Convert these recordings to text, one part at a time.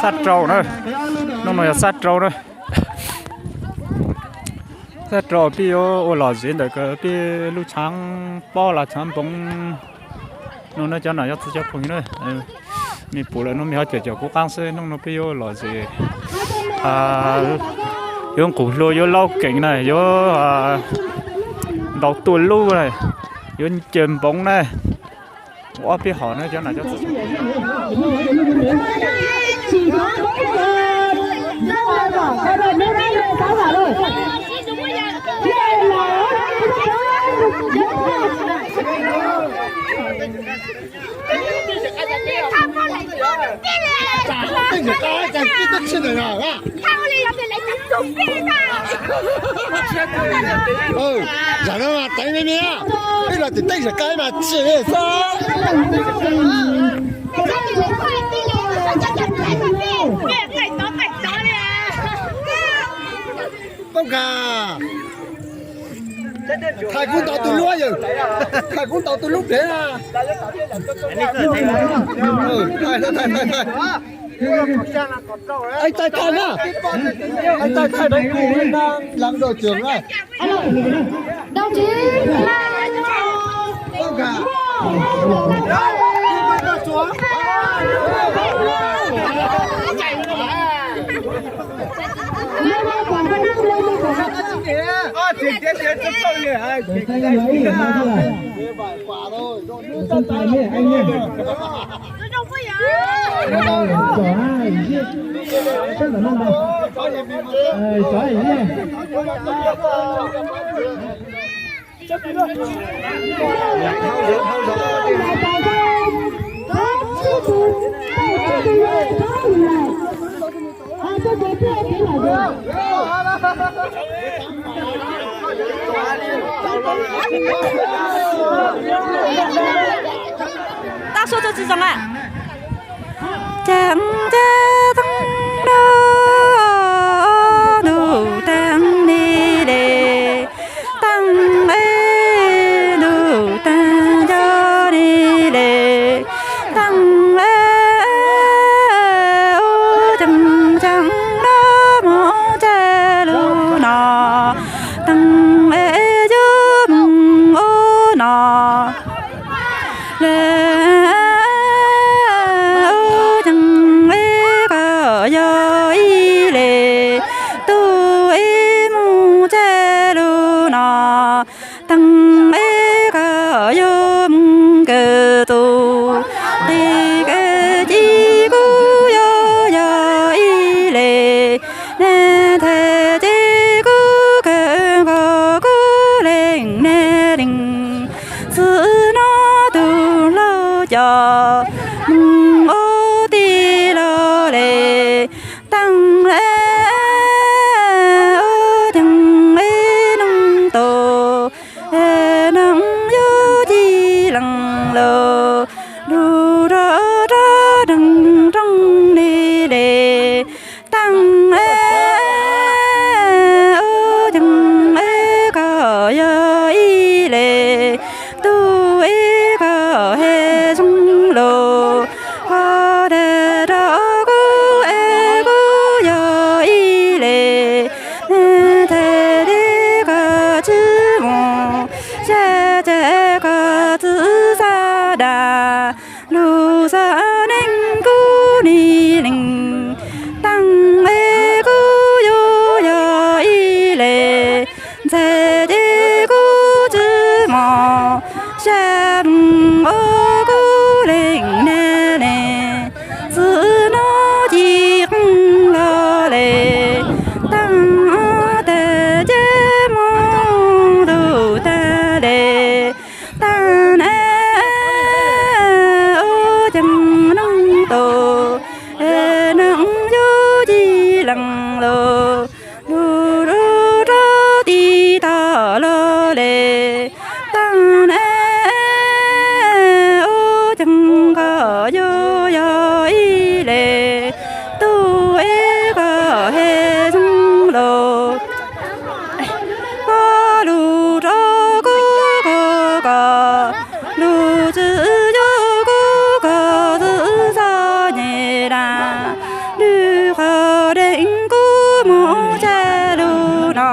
Xab rau na, hnub no yog xab rau na. Xab rau peb yuav ua lom zem ntawm peb lub tshav pob los tshav npoov no na cov nam cov txiv cov phooj ywg na. Me pum lawm no me ho cawm cawm kuv qab xwb, hnub no peb yuav lom zem, yuav nqus hlua yuav laub keem na, yuav ntaus tuaj lub na, yuav ncaws npoov na. Ua ob peb hom na cov nam cov txiv. Zaum no mas teev me me, peb los tim tej zam qab mas tsim li xwb. Tau ka, thais kuv ntaus tus lub yawm, thais kuv ntaus tus lub plev na. Thais, thais, thais, thais, thais. Ej, thais, thais na. Ej, thais, thais, thais, thais, thais, thais. Tau sua tau tsis zoo a. Ceeb ceeb teeb no, ntuj teeb ni le, teeb e, ntuj teeb cov ni le, teeb e, ub ceeb ceeb no mus ces lub no, teeb e, cov mus ub no. Le Lwm qhov deev kuv mus caj lug no,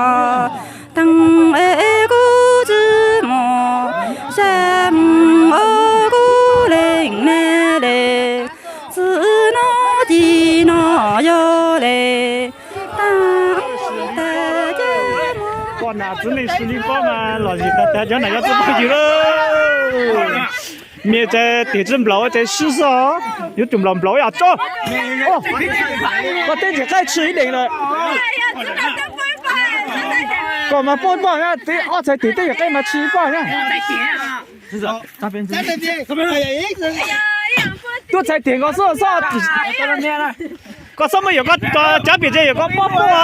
teem es kuv tsi mus, sab mus ua kuv leej ne le, txwm no ci no yog le, tag tag ces mus. Poj nam txiv neej sis li pob mas lom zem tag tag, cov nam yog txiv phooj ywg lawm. Mias tsa tim tsi nplaum tsa sib xwb, yuav tsum nplaum nplaum ib yam tso. Koj teb ntsis qaib tshwm ib leeg lawm. Koj mas poob ib poj na, teb ob txhais tim teb ntsis qaib mas tshwm ib poj na. Tuaj txhais tim nkaus xwb xwb. Koj txhob muaj yam koj cov piam tse yam koj pob poob os.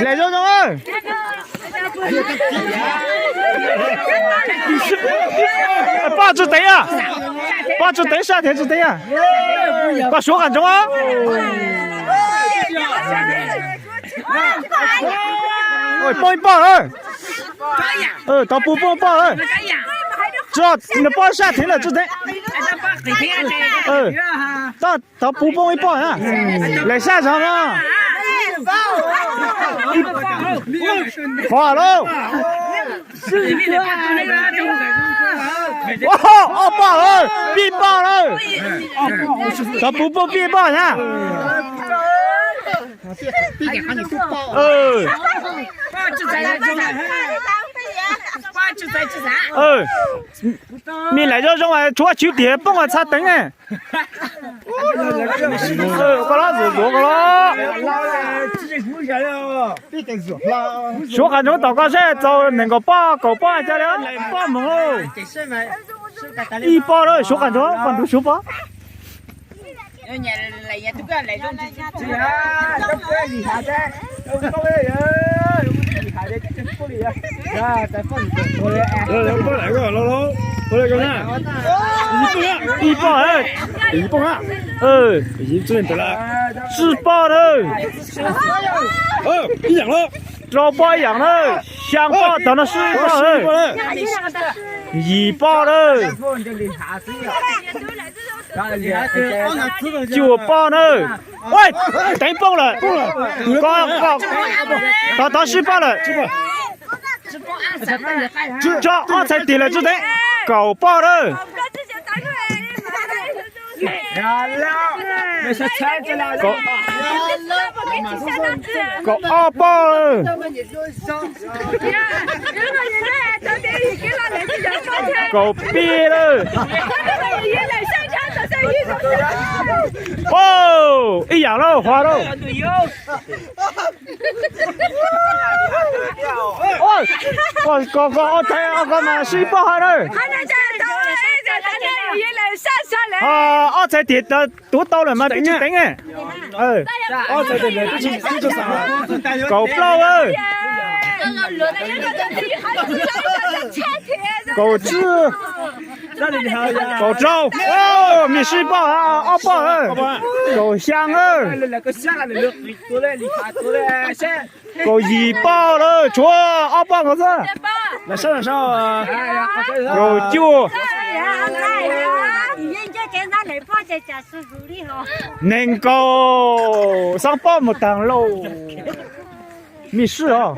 Hlais zoo zoo. Poj tsi teev a, poj tsi teev sab thev tsi teev a. Koj suav qas ntsoov a. Poob ib poj lawm. Tov puv poob poj lawm. Tso nws poj sab thev lawm tsi teev. Tov puv poob ib poj na. Lawm sab zog no. Qhov lauj. Ob poj lawm, pib poj lawm. Tov puv poob pib poj na. Mej laim zoo zoo tshuav tswv tiag poob txha teev ne. Koj los zuav zuav koj los. Suav qas ntsoov tom koj seb txaus nees nkaum poj kaum poj cas li laim poj moog. Ib poj lawm, suav qas ntsoov, koj nrug suav poj. Ib poj, tsib poj na. Rau poj ib yaam na. Xyaa poj, tog no sib poj. Yim poj na. Cuaj poj na. Teev poob lawm. Tog tog sib poj lawm. Tso ob txhais tig lawm tsi teev. Kaum poj na. Kaum ob poj. Kaum peb lawm. Ib yaam lawm, hov lawm. Koj, koj, koj ob txhais, koj mas sib poj hov na. Ob txhais tig tuav tau lawm mas twb tsis teev. Kaum plaub lawm. Kaum tsib. Kaum rau. Mej sib poj, ob poj. Kaum xyaa lawm. Kaum yim poj lawm, tshuav ob poj nkaus xwb. Kaum cuaj. Nees nkaum, xab poj mus taag lauj. Mej sib os.